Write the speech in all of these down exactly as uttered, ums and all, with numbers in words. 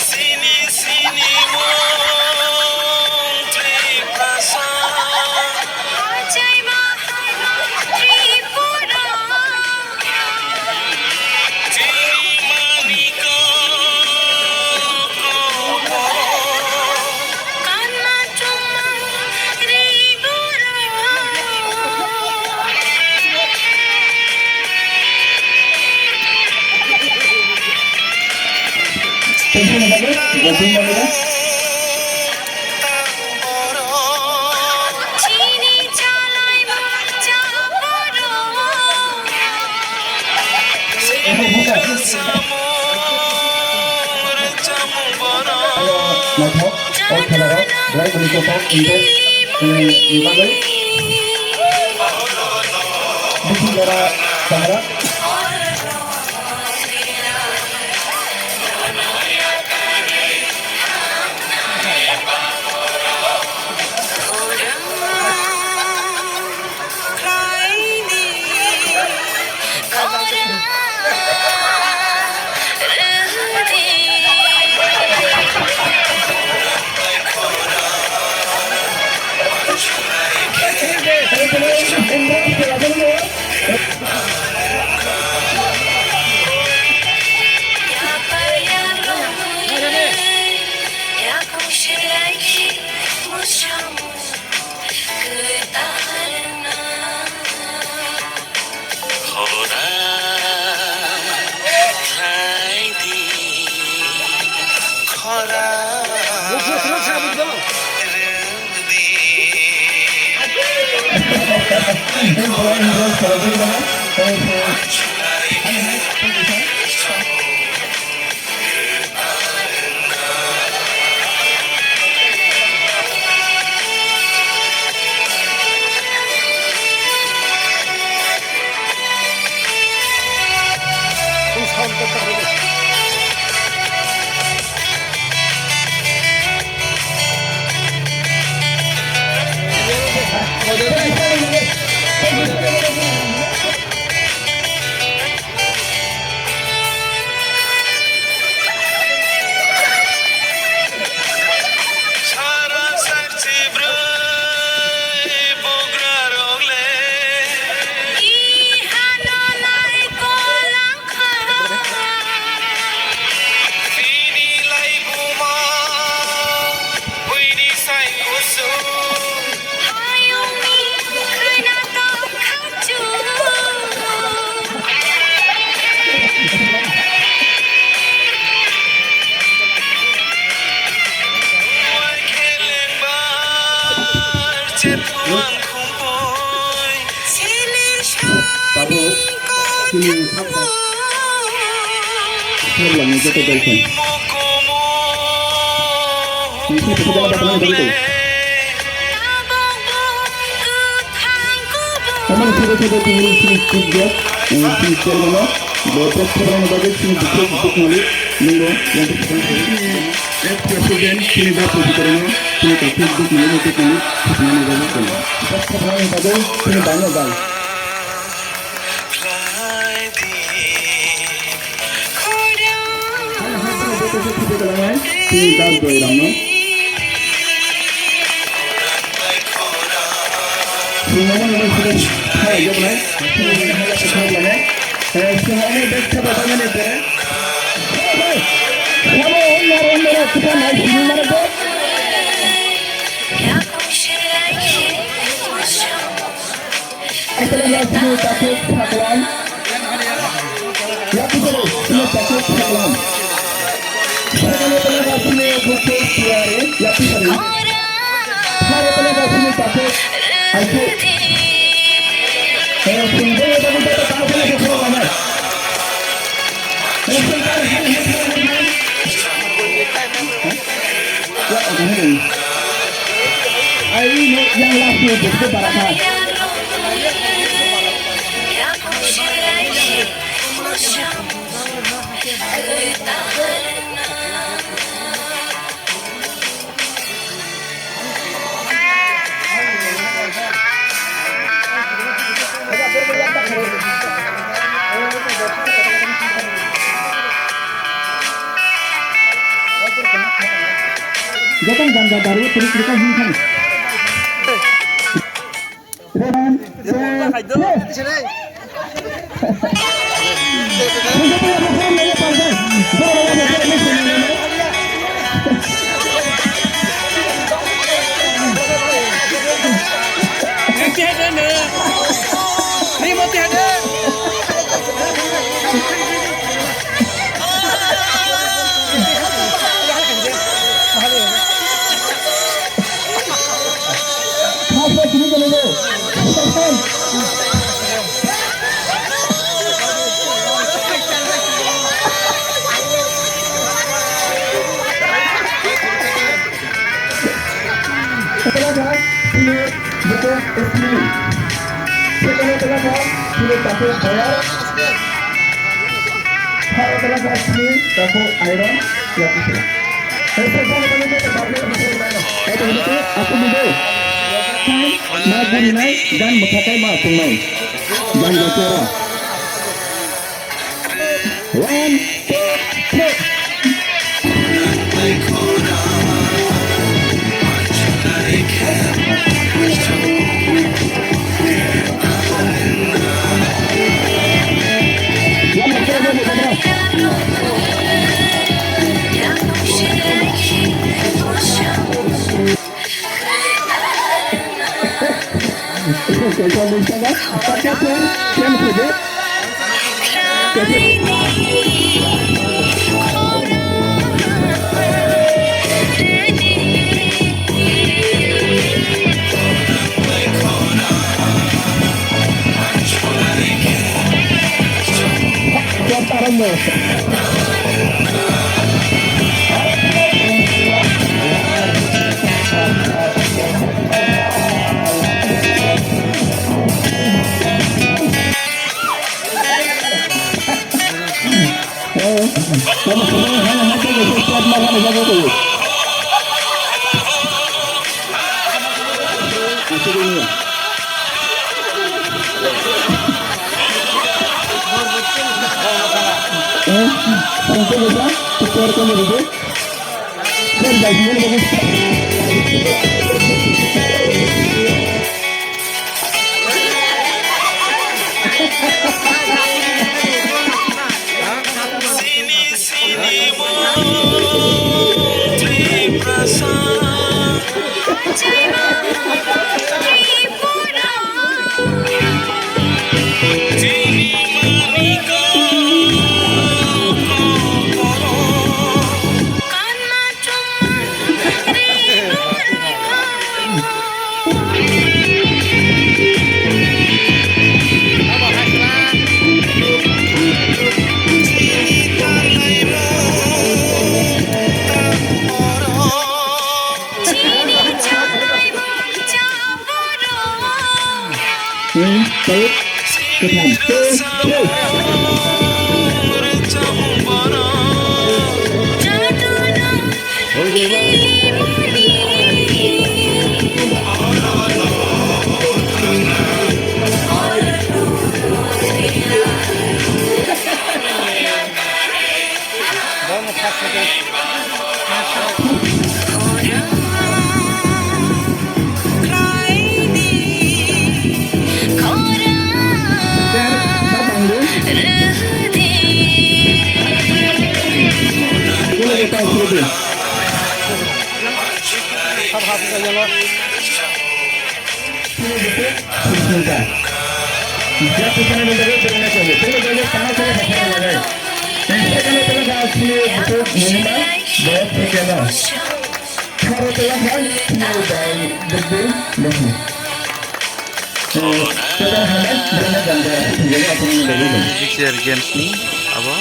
Sini, sini, mung Tripura sa. Naithok, o khelarok, belai bwrwi kotor, hwnkhe, eh, ni bagwi. Bisi jora chamara. Khora khlai di, khora rw di. Sara sakchi bwrwi bugrarok le. I hano nai kolang kha. Bini laibuma buini sai kusu. Hayungni khwnatok khachu. Khelengbar chethuang khumpui. Tabuk chini sakha serlangni joto dolphai. Chini sakha jala bathang bagwi tong. Tamani thede thede tini chini chief guest, eh, chini chairman-o, bo press khobor rwna bagwi chini bukhuk bukmalik nwngo yang twi khobor rwna bagwi. Ex president chini da Prabhu Teron-o chini kaisa bukmalik no twi khobor rwna bagwi tong. Press khobor rwna bagwi chini bangno bai. Chini das Joyram no. Chini mama no sida khalai joknai. Chini mama no sida khalai joknai. Eh, chini mama no sida khalai joknai. Sabo onnaro onnaro kisa nai sini mara ko. Epeleng sini takut saklam. Yapi sini, sini takut saklam. Epeleng sini bukit tiare, yapi sini. Epeleng sini takut, ayo. Eh, sini takut, takut, takut, takut, takut. Ai, no, yang last ni, betul barakah. Jotong janja daru turu turu kang hwn thani. Revan, se, se. Telaga sini bukan S P. Sekali telaga sini takut bayar. Hal telaga sini takut iron. Ya, gitu. Saya mau tanya ke Pak Gubernur, apa itu? Aku muda. Kan mau naik dan mengkakai mau tunai. Dan gacora. One, two, three. Hmm, baik. Ketam. Tuh, tuh. Music Chair Games ni abo.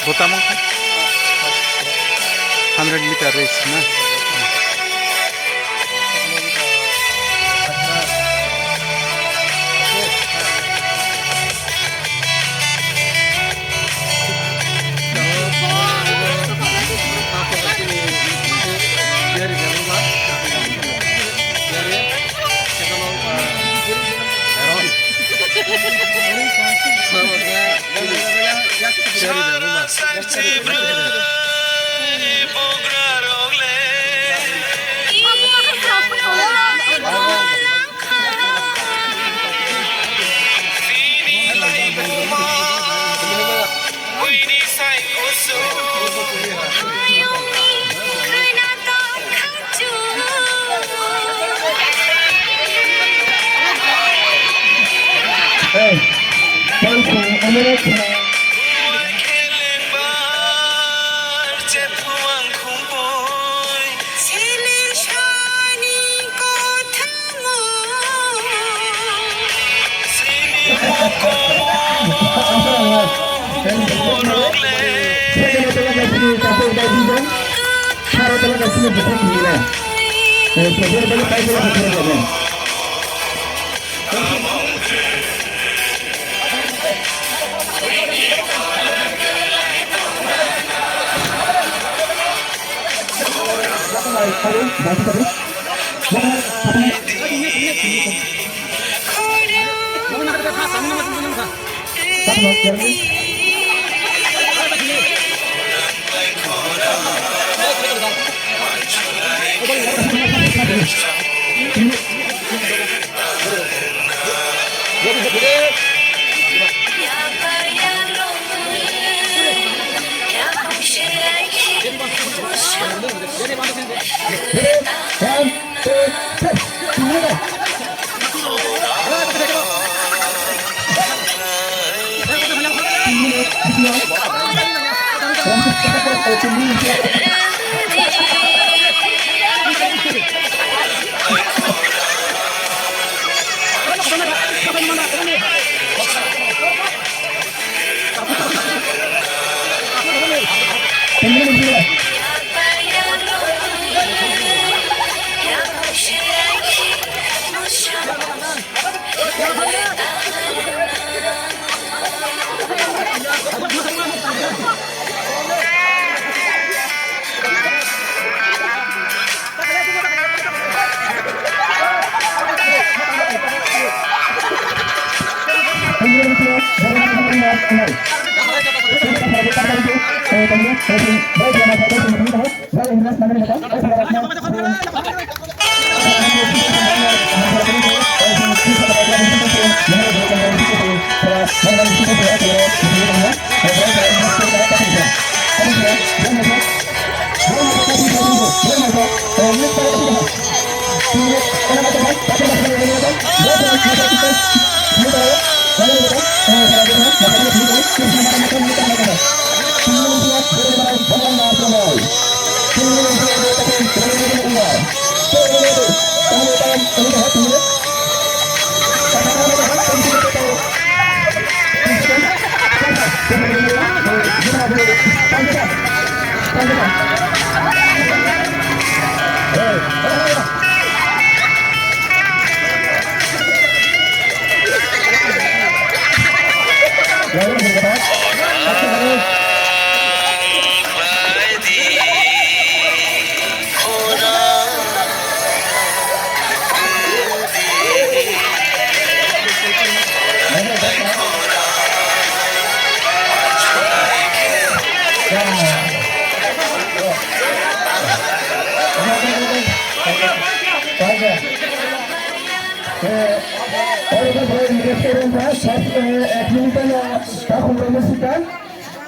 Botamo hundred meter race na. Hey, thank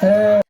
you.